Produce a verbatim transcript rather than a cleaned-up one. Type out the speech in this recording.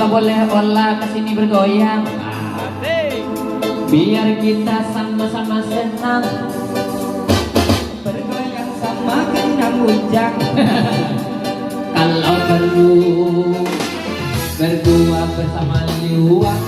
Boleh olah ke sini bergoyang. Biar kita sama-sama senang. Bergoyang sama kena gunjang. Kalau perlu berdua bersama liwak.